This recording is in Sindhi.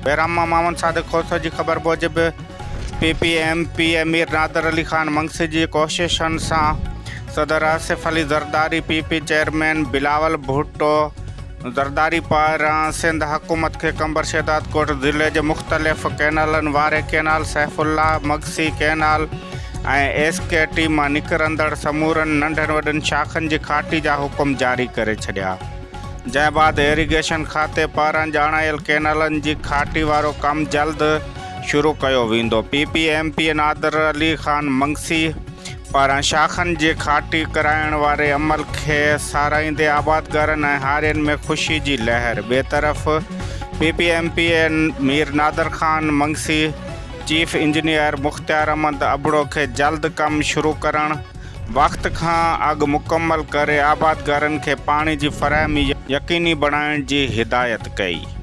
بهرام مان محمد صادق کوسو جي خبر موجب P P M P A Mir Nadir Ali Khan Mangsi جي ڪوششن سان صدر Asif Ali Zardari P P chairman Bilawal Bhutto Zardari پاران سنڌ حڪومت کي قمبر شهدادڪوٽ ضلعي جي مختلف ڪئنالن واري canal Saifullah Magsi canal ۽ S K T مان نڪرندڙ سمورن ننڍن وڏن شاخن جي کاٽي جا حڪم جاري ڪري ڇڏيا جنهن بعد ايريگيشن کاتي پاران ڄاڻايل ڪئنالن جي کاٽي وارو ڪم جلد شروع ڪيو ويندو P P M P Nadir Ali Khan Mangsi پاران شاخن جي کاٽي ڪرائڻ واري عمل کي ساراهيندي آبادگارن ۽ هارين ۾ خوشي جي لهر، ٻئي طرف P P M P A Mir Nadir Khan Mangsi chief engineer Mukhtiar Ahmed Abro کي جلد ڪم شروع ڪرڻ وقت کان اڳ مڪمل ڪري آبادگارن کي پاڻي جي فراهمي يقيني بڻائڻ جي هدايت ڪئي.